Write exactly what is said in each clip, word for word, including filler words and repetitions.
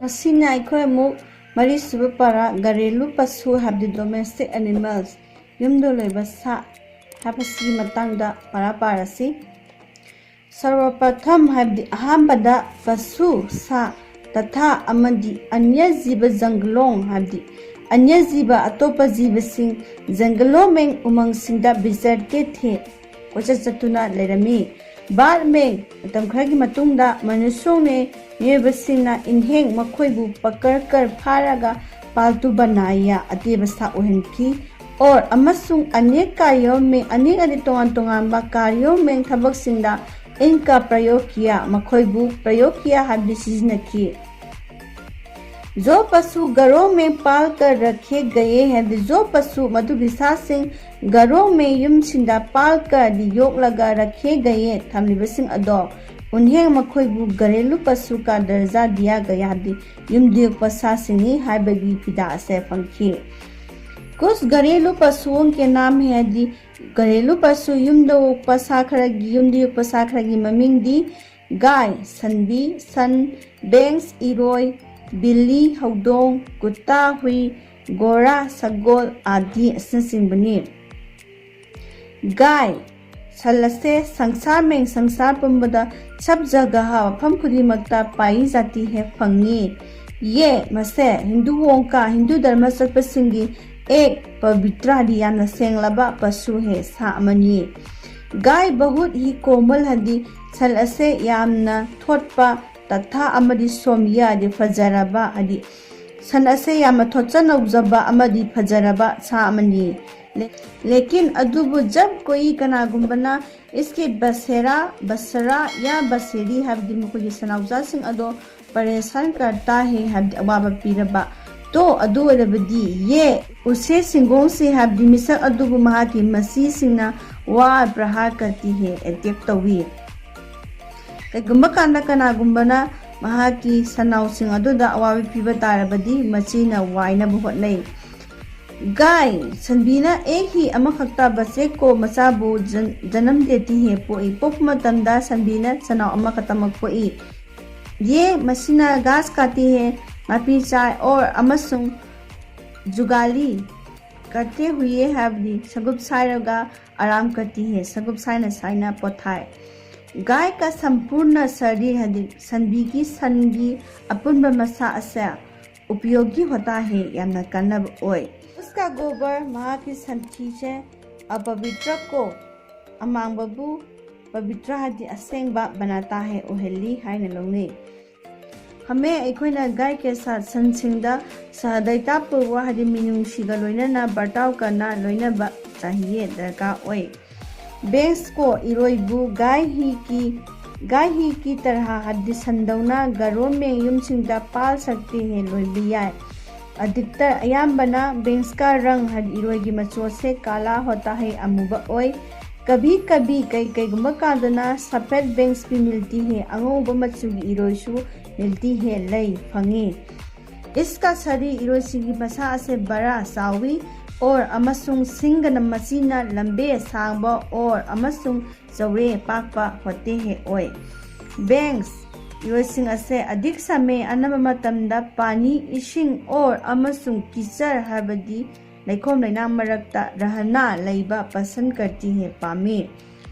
ꯃꯁꯤꯅ ꯑꯩꯈꯣꯏ ꯑꯃꯨꯛ ꯃꯔꯤꯁꯨꯕ ꯄꯥꯔꯥ ꯒꯔꯦꯂꯨ ꯄꯁꯨ ꯍꯥꯏꯕꯗꯤ domestic animals, ꯌꯨꯝꯗ ꯂꯣꯏꯕ ꯁꯥ ꯍꯥꯏꯕꯁꯤꯒꯤ ꯃꯇꯥꯡꯗ ꯄꯥꯔꯥ ꯄꯥꯔꯁꯤ꯫ ꯁꯔꯕꯄ꯭ꯔꯊꯝ ꯍꯥꯏꯕꯗꯤ ꯑꯍꯥꯟꯕꯗ ꯄꯁꯨ, ꯁꯥ, ꯇꯊꯥ ꯑꯃꯗꯤ ꯑꯅ꯭ꯌ ꯖꯤꯕ ꯖꯪꯒꯂꯣꯡ ꯍꯥꯏꯕꯗꯤ ꯑꯅ꯭ꯌ ꯖꯤꯕ, ꯑꯇꯣꯞꯄ ꯖꯤꯕꯁꯤꯡ, ꯖꯪꯒꯂꯣꯃꯦꯡ, ꯎꯃꯪꯁꯤꯡꯗ ꯕꯤꯆꯔꯇꯦ ꯊꯦ, ꯀꯣꯏꯆꯠ ꯆꯠꯇꯨꯅ ꯂꯩꯔꯝꯃꯤ꯫ ꯕꯥꯗꯃꯦꯡ, ꯃꯇꯝ ꯈꯔꯒꯤ ꯃꯇꯨꯡꯗ ꯃꯅꯨꯁꯣꯡꯅꯦ, ꯃꯤꯑꯣꯏꯕꯁꯤꯡꯅ ꯏꯟꯍꯦꯡ ꯃꯈꯣꯏꯕꯨ ꯄꯀꯔꯀꯔ ꯐꯥꯔꯒ ꯄꯥꯜꯇꯨ ꯕꯅꯥꯏꯌꯥ ꯑꯇꯦꯕ ꯁꯥ ꯑꯣꯏꯍꯟꯈꯤ꯫ ꯑꯣꯔ ꯑꯃꯁꯨꯡ ꯑꯅꯦꯛ ꯀꯥꯔꯌꯣꯃꯦꯡ, ꯑꯅꯦꯛ ꯑꯅꯦꯛ ꯇꯣꯉꯥꯟ ꯇꯣꯉꯥꯟꯕ ꯀꯥꯔꯌꯣꯃꯦꯡ ꯊꯕꯛꯁꯤꯡꯗ ꯏꯟꯀꯥ ꯄ꯭ꯔꯌꯣꯒ ꯀꯤꯌꯥ, ꯃꯈꯣꯏꯕꯨ ꯄ꯭ꯔꯌꯣꯒ ꯀꯤꯌꯥ ꯍꯥꯏꯕꯗꯤ ꯁꯤꯖꯤꯟꯅꯈꯤ꯫ ꯖꯣ ꯄꯁꯨ ꯒꯔꯣꯃꯦꯡ ꯄꯥꯜ ꯀꯔ ꯔꯈꯦ ꯒꯌꯦ ꯍꯥꯏꯕꯗꯤ ꯖꯣ ꯄꯁꯨ, ꯃꯗꯨꯒꯤ ꯁꯥꯁꯤꯡ, ꯒꯔꯣꯃꯦꯡ, ꯌꯨꯝꯁꯤꯡꯗ ꯄꯥꯜ ꯀꯔꯗꯤ ꯌꯣꯛꯂꯒ ꯔꯈꯦ ꯒꯌꯦ ꯊꯝꯂꯤꯕꯁꯤꯡ ꯑꯗꯣ ꯎꯟꯍꯦꯡ ꯃꯈꯣꯏꯕꯨ ꯒꯔꯦꯂꯨ ꯄꯁꯨ ꯀꯥ ꯗꯔꯖꯥ ꯗꯤꯌꯥ ꯒꯌꯥ ꯍꯥꯏꯕꯗꯤ ꯌꯨꯝꯗ ꯌꯣꯛꯄ ꯁꯥꯁꯤꯡꯅꯤ ꯍꯥꯏꯕꯒꯤ ꯐꯤꯗꯥ ꯑꯁꯦ ꯐꯪꯈꯤ꯫ ꯀꯨꯁ ꯒꯔꯦꯂꯨ ꯄꯁꯨꯑꯣꯡ ꯀꯦ ꯅꯥꯝ ꯍꯦ ꯍꯥꯏꯗꯤ ꯒꯔꯦꯂꯨ ꯄꯁꯨ, ꯌꯨꯝꯗ ꯌꯣꯛꯄ ꯁꯥ ꯈꯔꯒꯤ, ꯌꯨꯝꯗ ꯌꯣꯛꯄ ꯁꯥ ꯈꯔꯒꯤ ꯃꯃꯤꯡꯗꯤ ꯒꯥꯏ, ꯁꯟꯕꯤ, ꯁꯟ, ꯕꯦꯡꯁ, ꯏꯔꯣꯏ, ꯕꯤꯂꯤ, ꯍꯧꯗꯣꯡ, ꯀꯨꯠꯇꯥ, ꯍꯨꯏ, ꯒꯣꯔꯥ, ꯁꯒꯣꯜ ꯑꯥꯗꯤ ꯑꯁꯤꯅꯆꯤꯡꯕꯅꯤ꯫ ꯒꯥꯏ, ꯁꯟ ꯑꯁꯦ ꯁꯪꯁꯥꯔꯃꯦꯡ, ꯁꯪꯁꯥꯔ ꯄꯨꯝꯕꯗ, ꯁꯕ ꯖꯒꯍ, ꯃꯐꯝ ꯈꯨꯗꯤꯡꯃꯛꯇ, ꯄꯥꯏ ꯖꯥꯇꯤ ꯍꯦ, ꯐꯪꯉꯤ꯫ ꯌꯦ, ꯃꯁꯦ ꯍꯤꯟꯗꯨꯑꯣꯡ ꯀꯥ, ꯍꯤꯟꯗꯨ ꯙꯔꯃ ꯆꯠꯄꯁꯤꯡꯒꯤ, ꯑꯦꯛ ꯄꯕꯤꯇ꯭ꯔ ꯍꯥꯏꯗꯤ ꯌꯥꯝꯅ ꯁꯦꯡꯂꯕ, ꯄꯁꯨ ꯍꯦ, ꯁꯥ ꯑꯃꯅꯤ꯫ ꯒꯥꯏ ꯕꯍꯨꯠ ꯍꯤ ꯀꯣꯃꯜ ꯍꯥꯏꯗꯤ ꯁꯟ ꯑꯁꯦ ꯌꯥꯝꯅ ꯊꯣꯠꯄ, ꯇꯊꯥ ꯑꯃꯗꯤ ꯁꯣꯝꯌꯥ ꯍꯥꯏꯗꯤ ꯐꯖꯔꯕ ꯍꯥꯏꯗꯤ ꯁꯟ ꯑꯁꯦ ꯌꯥꯝꯅ ꯊꯣꯠꯆ ꯅꯧꯖꯕ ꯑꯃꯗꯤ ꯐꯖꯔꯕ ꯁꯥ ꯑꯃꯅꯤ꯫ ꯂꯦ-, ꯂꯦꯀꯤꯟ ꯑꯗꯨꯕꯨ ꯖꯕ ꯀꯣꯏ ꯀꯅꯥꯒꯨꯝꯕꯅ ꯏꯁꯀꯤ ꯕꯁꯦꯔꯥ, ꯕꯁꯦꯔꯥ ꯌꯥ ꯕꯁꯦꯔꯤ ꯍꯥꯏꯕꯗꯤ ꯃꯈꯣꯏꯒꯤ ꯁꯟꯅꯥꯎꯖꯥꯁꯤꯡ ꯑꯗꯣ ꯄꯔꯦꯁꯥꯟ ꯀꯔꯇꯥ ꯍꯦ ꯍꯥꯏꯕꯗꯤ ꯑꯋꯥꯕ ꯄꯤꯔꯕ꯫ ꯇꯣ ꯑꯗꯨ ꯑꯣꯏꯔꯕꯗꯤ ꯌꯦ ꯎꯁꯦ ꯁꯤꯡꯒꯣꯡꯁꯤ ꯍꯥꯏꯕꯗꯤ ꯃꯤꯁꯛ ꯑꯗꯨꯕꯨ ꯃꯍꯥꯛꯀꯤ ꯃꯆꯤꯁꯤꯡꯅ ꯋꯥ ꯄ꯭ꯔꯍꯥꯔ ꯀꯔꯇꯤ ꯍꯦ ꯑꯦꯇꯦꯛ ꯇꯧꯏ꯫ ꯀꯩꯒꯨꯝꯕ ꯀꯥꯟꯗ ꯀꯅꯥꯒꯨꯝꯕꯅ ꯃꯍꯥꯛꯀꯤ ꯁꯟꯅꯥꯎꯁꯤꯡ ꯑꯗꯨꯗ ꯑꯋꯥꯕ ꯄꯤꯕ ꯇꯥꯔꯕꯗꯤ ꯃꯆꯤꯅ ꯋꯥꯏꯅꯕ ꯍꯣꯠꯅꯩ꯫ ꯒꯥꯏ, ꯁꯟꯕꯤꯅ ꯑꯦꯛ ꯍꯤ ꯑꯃꯈꯛꯇ ꯕꯆꯦꯛ ꯀꯣ ꯃꯆꯥꯕꯨ ꯖꯟ-, ꯖꯅꯝ ꯗꯦꯇꯤ ꯍꯦ ꯄꯣꯛꯏ꯫ ꯄꯣꯛꯄ ꯃꯇꯝꯗ ꯁꯟꯕꯤꯅ ꯁꯟꯅꯥꯎ ꯑꯃꯈꯛꯇꯃꯛ ꯄꯣꯛꯏ꯫ ये मशीना घास खाती है, ꯃꯄꯤ ꯆꯥꯏ꯫ और ꯑꯃꯁꯨꯡ जुगाली करते हुए ꯍꯥꯏꯕꯗꯤ ꯁꯪꯒꯨꯞ ꯁꯥꯏꯔꯒ आराम करती है, ꯁꯪꯒꯨꯞ ꯁꯥꯏꯅ ꯁꯥꯏꯅ ꯄꯣꯊꯥꯏ꯫ गाय का संपूर्ण शरीर ꯍꯥꯏꯗꯤ ꯁꯟꯕꯤꯒꯤ ꯁꯟꯒꯤ ꯑꯄꯨꯟꯕ ꯃꯁꯥ ꯑꯁꯦ उपयोगी होता है, ꯌꯥꯝꯅ ꯀꯥꯟꯅꯕ ꯑꯣꯏ꯫ उसका गोबर ꯃꯍꯥꯛꯀꯤ ꯁꯟꯊꯤꯁꯦ अपवित्र को ꯑꯃꯥꯡꯕꯕꯨ पवित्र ꯍꯥꯏꯗꯤ ꯑꯁꯦꯡꯕ बनाता है ꯑꯣꯏꯍꯜꯂꯤ ꯍꯥꯏꯅ ꯂꯧꯅꯩ꯫ हमें ꯑꯩꯈꯣꯏꯅ गाय के साथ ꯁꯟꯁꯤꯡꯗ सहृदयतापूर्वक ꯍꯥꯏꯗꯤ ꯃꯤꯅꯨꯡꯁꯤꯒ ꯂꯣꯏꯅꯅ बर्ताव करना ꯂꯣꯏꯅꯕ चाहिए ꯗꯔꯀꯥꯔ ꯑꯣꯏ꯫ भैंस को ꯏꯔꯣꯏꯕꯨ गाय ही की गाय ही की तरह ꯍꯥꯏꯗꯤ ꯁꯟꯗꯧꯅ घरों में ꯌꯨꯝꯁꯤꯡꯗ पाल सकते हैं ꯂꯣꯏꯕ ꯌꯥꯏ꯫ अधिकतर ꯑꯌꯥꯝꯕꯅ भैंस का रंग ꯍꯥꯏꯗꯤ ꯏꯔꯣꯏꯒꯤ ꯃꯆꯨ ꯑꯁꯦ काला होता है ꯑꯃꯨꯕ ꯑꯣꯏ꯫ कभी कभी ꯀꯩ ꯀꯩꯒꯨꯝꯕ ꯀꯥꯟꯗꯅ सफेद भैंस भी मिलती है ꯑꯉꯧꯕ ꯃꯆꯨꯒꯤ ꯏꯔꯣꯏꯁꯨ मिलती है ꯂꯩ ꯐꯪꯉꯤ꯫ इसका शरीर ꯏꯔꯣꯏꯁꯤꯡꯒꯤ ꯃꯁꯥ ꯑꯁꯦ बड़ा ꯆꯥꯎꯏ और ꯑꯃꯁꯨꯡ ꯁꯤꯡꯒꯅ ꯃꯁꯤꯅ लंबे ꯁꯥꯡꯕ और ꯑꯃꯁꯨꯡ ꯆꯥꯎꯔꯦ ꯄꯥꯛꯄ होते हैं ꯑꯣꯏ꯫ भैंस ꯏꯔꯣꯏꯁꯤꯡ ꯑꯁꯦ अधिक समय ꯑꯅꯝꯕ ꯃꯇꯝꯗ पानी ꯏꯁꯤꯡ और ꯑꯃꯁꯨꯡ कीचड़ ꯍꯥꯏꯕꯗꯤ ꯂꯩꯈꯣꯝ ꯂꯩꯅꯥꯡ ꯃꯔꯛꯇ रहना ꯂꯩꯕ पसंद करती है ꯄꯥꯝꯃꯤ꯫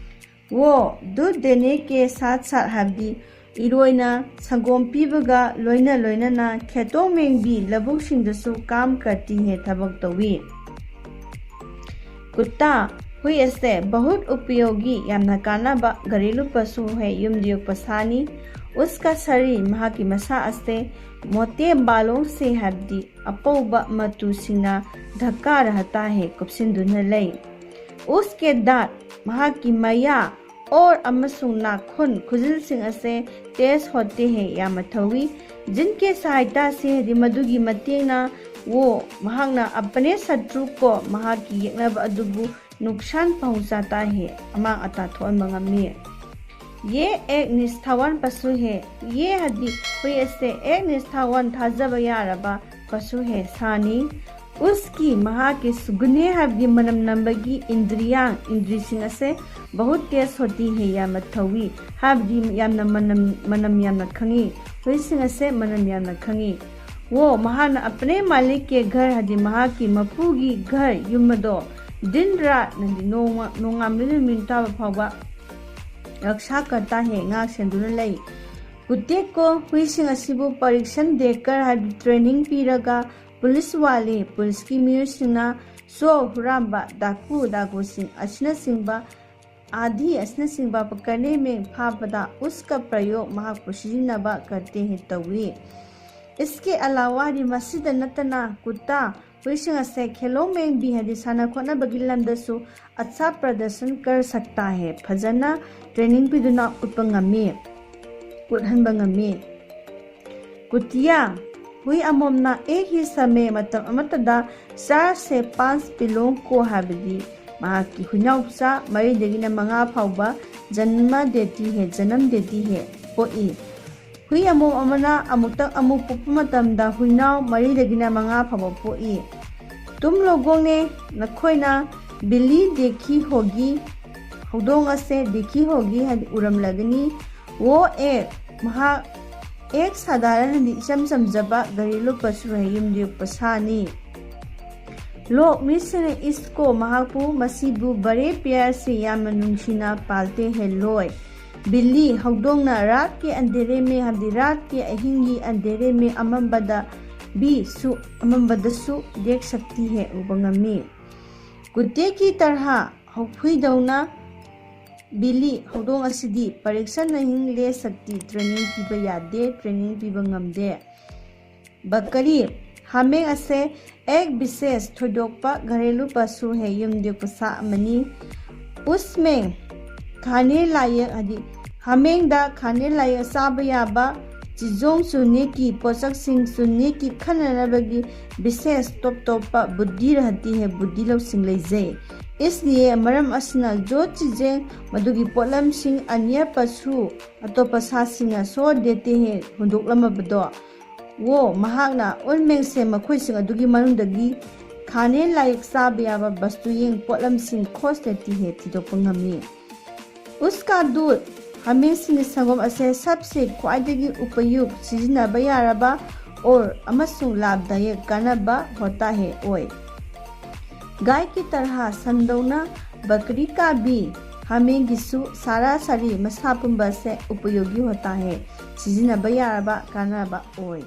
वो दूध देने के साथ साथ ꯍꯥꯏꯕꯗꯤ ꯏꯔꯣꯏꯅ ꯁꯪꯒꯣꯝ ꯄꯤꯕꯒ ꯂꯣꯏꯅ ꯂꯣꯏꯅꯅ खेतों में भी ꯂꯧꯕꯨꯛꯁꯤꯡꯗꯁꯨ काम करती है ꯊꯕꯛ ꯇꯧꯏ꯫ कुत्ता ꯍꯨꯏ ꯑꯁꯦ बहुत उपयोगी ꯌꯥꯝꯅ ꯀꯥꯟꯅꯕ घरेलू पशु है ꯌꯨꯝꯗ ꯌꯣꯛꯄ ꯁꯥꯅꯤ꯫ उसका शरीर ꯃꯍꯥꯛꯀꯤ ꯃꯁꯥ ꯑꯁꯦ मोटे बालों से ꯍꯥꯏꯕꯗꯤ ꯑꯄꯧꯕ ꯃꯇꯨꯁꯤꯡꯅ ढका रहता है ꯀꯨꯞꯁꯤꯟꯗꯨꯅ ꯂꯩ꯫ उसके दांत ꯃꯍꯥꯛꯀꯤ ꯃꯌꯥ और ꯑꯃꯁꯨꯡ नाखून ꯈꯨꯖꯤꯜꯁꯤꯡ ꯑꯁꯦ तेज होते हैं ꯌꯥꯝꯅ ꯊꯧꯏ꯫ जिनके सहायता से ꯍꯥꯏꯗꯤ ꯃꯗꯨꯒꯤ ꯃꯇꯦꯡꯅ वो ꯃꯍꯥꯛꯅ अपने शत्रु को ꯃꯍꯥꯛꯀꯤ ꯌꯦꯛꯅꯕ ꯑꯗꯨꯕꯨ नुकसान पहुंचाता है ꯑꯃꯥꯡ ꯑꯇꯥ ꯊꯣꯛꯍꯟꯕ ꯉꯝꯃꯤ꯫ ये एक निष्ठावान पशु है꯫ ये ꯍꯥꯏꯗꯤ ꯍꯨꯏ ꯑꯁꯦ एक निष्ठावान ꯊꯥꯖꯕ ꯌꯥꯔꯕ पशु है ꯁꯥꯅꯤ꯫ ꯎꯁꯀꯤ ꯃꯍꯥꯛꯀꯤ ꯁꯨꯒꯨꯅꯦ ꯍꯥꯏꯕꯗꯤ ꯃꯅꯝ ꯅꯝꯕꯒꯤ ꯏꯟꯗ꯭ꯔꯤꯌꯥꯡ, ꯏꯟꯗ꯭ꯔꯤꯁꯤꯡ ꯑꯁꯦ ꯕꯍꯨꯠ ꯇꯦꯖ ꯍꯣꯇꯤ ꯍꯦ, ꯌꯥꯝꯅ ꯊꯧꯏ ꯍꯥꯏꯕꯗꯤ ꯌꯥꯝꯅ ꯃꯅꯝ, ꯃꯅꯝ ꯌꯥꯝꯅ ꯈꯪꯏ꯫ ꯍꯨꯏꯁꯤꯡ ꯑꯁꯦ ꯃꯅꯝ ꯌꯥꯝꯅ ꯈꯪꯏ꯫ ꯋꯣ ꯃꯍꯥꯛꯅ ꯑꯄꯅꯦ ꯃꯥꯂꯤꯛ ꯀꯦ ꯘꯔ ꯍꯥꯏꯗꯤ ꯃꯍꯥꯛꯀꯤ ꯃꯄꯨꯒꯤ ꯘꯔ, ꯌꯨꯝ ꯑꯗꯣ, ꯗꯤꯟ ꯔꯥꯠ ꯅꯗꯤ ꯅꯣꯡꯃ, ꯅꯣꯡꯉꯥꯟꯕꯗꯒꯤ ꯅꯨꯃꯤꯠ ꯇꯥꯕ ꯐꯥꯎꯕ ꯔꯛꯁꯥ ꯀꯔꯇꯥ ꯍꯦ, ꯉꯥꯛ ꯁꯦꯟꯗꯨꯅ ꯂꯩ꯫ ꯀꯨꯇꯦꯛ ꯀꯣ, ꯍꯨꯏꯁꯤꯡ ꯑꯁꯤꯕꯨ ꯄꯔꯤꯛꯁꯟ ꯗꯦꯀꯔ ꯍꯥꯏꯕꯗꯤ ꯇ꯭ꯔꯦꯅꯤꯡ ꯄꯤꯔꯒ ꯄꯨꯂꯤꯁ ꯋꯥꯂꯤ, ꯄꯨꯂꯤꯁꯀꯤ ꯃꯤꯑꯣꯏꯁꯤꯡꯅ ꯁꯣ ꯍꯨꯔꯥꯟꯕ, ꯗꯥꯀꯨ, ꯗꯥꯀꯨꯁꯤꯡ ꯑꯁꯤꯅꯆꯤꯡꯕ, ꯑꯥꯙꯤ ꯑꯁꯤꯅꯆꯤꯡꯕ ꯄꯀꯔꯅꯦ ꯃꯦꯡ ꯐꯥꯕꯗ ꯎꯁꯀ ꯄ꯭ꯔꯌꯣꯒ ꯃꯍꯥꯛꯄꯨ ꯁꯤꯖꯤꯟꯅꯕ ꯀꯔꯇꯦ ꯍꯦ ꯇꯧꯏ꯫ ꯏꯁꯀꯦ ꯑꯂꯥꯋꯥ ꯍꯥꯏꯗꯤ ꯃꯁꯤꯗ ꯅꯠꯇꯅ ꯀꯨꯇꯥ, ꯍꯨꯏꯁꯤꯡ ꯑꯁꯦ ꯈꯦꯂꯣ ꯃꯦꯡ ꯕꯤ ꯍꯥꯏꯗꯤ ꯁꯥꯟꯅ ꯈꯣꯠꯅꯕꯒꯤ ꯂꯝꯗꯁꯨ ꯑꯠꯁꯥ ꯄ꯭ꯔꯗꯔꯁꯟ ꯀꯔ ꯁꯛꯇꯥ ꯍꯦ, ꯐꯖꯅ ꯇ꯭ꯔꯦꯅꯤꯡ ꯄꯤꯗꯨꯅ ꯎꯠꯄ ꯉꯝꯃꯤ, ꯎꯠꯍꯟꯕ ꯉꯝꯃꯤ꯫ ꯀꯨꯇꯤꯌꯥ, ꯍꯨꯏ ꯑꯃꯣꯝꯅ ꯑꯦꯛ ꯍꯤ ꯁꯃꯦ, ꯃꯇꯝ ꯑꯃꯠꯇꯗ, ꯆꯥꯔ ꯁꯦ ꯄꯥꯟꯁ ꯄꯤꯂꯣꯡ ꯀꯣ ꯍꯥꯏꯕꯗꯤ ꯃꯍꯥꯛꯀꯤ ꯍꯨꯏꯅꯥꯎꯆꯥ ꯃꯔꯤꯗꯒꯤꯅ ꯃꯉꯥ ꯐꯥꯎꯕ ꯖꯟꯃ ꯗꯦꯇꯤ ꯍꯦ, ꯖꯅꯝ ꯗꯦꯇꯤ ꯍꯦ, ꯄꯣꯛꯏ꯫ ꯍꯨꯏ ꯑꯃꯣꯝ ꯑꯃꯅ ꯑꯃꯨꯛꯇꯪ ꯑꯃꯨꯛ ꯄꯣꯛꯄ ꯃꯇꯝꯗ ꯍꯨꯏꯅꯥꯎ ꯃꯔꯤꯗꯒꯤꯅ ꯃꯉꯥ ꯐꯥꯎꯕ ꯄꯣꯛꯏ꯫ ꯇꯨꯝ ꯂꯣꯒꯣꯡꯅꯦ, ꯅꯈꯣꯏꯅ ꯕꯤꯂꯤ ꯗꯦꯈꯤ ꯍꯣꯒꯤ ꯍꯧꯗꯣꯡ ꯑꯁꯦ ꯗꯦꯈꯤ ꯍꯣꯒꯤ ꯍꯥꯏꯗꯤ ꯎꯔꯝꯂꯒꯅꯤ꯫ ꯋꯣ ꯑꯦꯛ, ꯃꯍꯥꯛ ꯑꯦꯛ ꯁꯥꯙꯥꯔꯟ ꯍꯥꯏꯗꯤ ꯏꯆꯝ ꯆꯝꯖꯕ ꯘꯔꯦꯂꯨ ꯄꯁꯨ ꯍꯥꯏ, ꯌꯨꯝꯗ ꯌꯣꯛꯄ ꯁꯥꯅꯤ꯫ ꯂꯣꯛ ꯃꯤꯁꯤꯡꯅ ꯏꯁꯀꯣ ꯃꯍꯥꯛꯄꯨ ꯃꯁꯤꯕꯨ ꯕꯔꯦ ꯄꯤꯌꯥꯔꯁꯤ ꯌꯥꯝꯅ ꯅꯨꯡꯁꯤꯅ ꯄꯥꯜꯇꯦ ꯍꯦ ꯂꯣꯏ꯫ ꯕꯤꯜꯂꯤ ꯍꯧꯗꯣꯡꯅ ꯔꯥꯠꯀꯤ ꯑꯟꯙꯦꯔꯦ ꯃꯦ ꯍꯥꯏꯕꯗꯤ ꯔꯥꯠꯀꯤ ꯑꯍꯤꯡꯒꯤ ꯑꯟꯙꯦꯔꯦ ꯃꯦ ꯑꯃꯝꯕꯗ ꯕꯤ ꯁꯨ ꯑꯃꯝꯕꯗꯁꯨ ꯗꯦꯛ ꯁꯛꯇꯤ ꯍꯦ ꯎꯕ ꯉꯝꯃꯤ꯫ ꯀꯨꯇꯦꯀꯤ ꯇꯔꯍꯥ ꯍꯧꯐꯨꯏꯗꯧꯅ ꯕꯤꯂꯤ ꯍꯧꯗꯣꯡ ꯑꯁꯤꯗꯤ ꯄꯔꯤꯛꯁꯟ ꯅꯍꯤꯡ ꯂꯦ ꯁꯛꯇꯤ ꯇ꯭ꯔꯦꯅꯤꯡ ꯄꯤꯕ ꯌꯥꯗꯦ, ꯇ꯭ꯔꯦꯅꯤꯡ ꯄꯤꯕ ꯉꯝꯗꯦ꯫ ꯕꯀꯔꯤ ꯍꯥꯃꯦꯡ ꯑꯁꯦ ꯑꯦꯛ ꯕꯤꯁꯦꯁ ꯊꯣꯏꯗꯣꯛꯄ ꯘꯔꯦꯂꯨ ꯄꯁꯨ ꯍꯦ ꯌꯨꯝꯗ ꯌꯣꯛꯄ ꯁꯥ ꯑꯃꯅꯤ꯫ ꯎꯁꯃꯦꯡ ꯈꯥꯅꯦ ꯂꯥꯌꯦꯛ ꯍꯥꯏꯗꯤ ꯍꯥꯃꯦꯡꯗ ꯈꯥꯅꯦ ꯂꯥꯌꯦꯛ ꯆꯥꯕ ꯌꯥꯕ ꯆꯤꯖꯣꯡ ꯆꯨꯅꯦꯀꯤ ꯄꯣꯠꯁꯛꯁꯤꯡ ꯆꯨꯅꯦꯀꯤ ꯈꯟꯅꯅꯕꯒꯤ ꯕꯤꯁꯦꯁ ꯇꯣꯞ ꯇꯣꯞꯄ ꯕꯨꯗꯤ ꯔꯍꯇꯤ ꯍꯦ ꯕꯨꯗꯤ ꯂꯧꯁꯤꯡ ꯂꯩꯖꯩ꯫ ꯏꯁꯂꯤꯌꯦ ꯃꯔꯝ ꯑꯁꯤꯅ ꯖꯣ ꯆꯤꯖꯦꯡ ꯃꯗꯨꯒꯤ ꯄꯣꯠꯂꯝꯁꯤꯡ ꯑꯅꯤꯌ ꯄꯁꯨ ꯑꯇꯣꯞꯄ ꯁꯥꯁꯤꯡꯅ ꯁꯣ ꯗꯦꯇꯦ ꯍꯦ ꯍꯨꯟꯗꯣꯛꯂꯝꯃꯕꯗꯣ वो ꯃꯍꯥꯛꯅ उनमें से ꯃꯈꯣꯏꯁꯤꯡ ꯑꯗꯨꯒꯤ ꯃꯅꯨꯡꯗꯒꯤ खाने लायक ꯆꯥꯕ ꯌꯥꯕ वस्तुएं ꯄꯣꯠꯂꯝꯁꯤꯡ खोज लेती है ꯊꯤꯗꯣꯛꯄ ꯉꯝꯃꯤ꯫ उसका दूध ꯍꯥꯃꯦꯡꯁꯤꯡꯒꯤ ꯁꯪꯒꯣꯝ ꯑꯁꯦ सबसे ꯈ꯭ꯋꯥꯏꯗꯒꯤ उपयुक्त ꯁꯤꯖꯤꯟꯅꯕ ꯌꯥꯔꯕ और ꯑꯃꯁꯨꯡ लाभदायक ꯀꯥꯟꯅꯕ होता है ꯑꯣꯏ꯫ गाय की तरह ꯁꯟꯗꯧꯅ बकरी का भी ꯍꯥꯃꯦꯡꯒꯤꯁꯨ ꯁꯥꯔꯥ ꯁꯥꯔꯤ ꯃꯁꯥ ꯄꯨꯝꯕ ꯑꯁꯦ उपयोगी होता है ꯁꯤꯖꯤꯟꯅꯕ ꯌꯥꯔꯕ ꯀꯥꯟꯅꯕ ꯑꯣꯏ꯫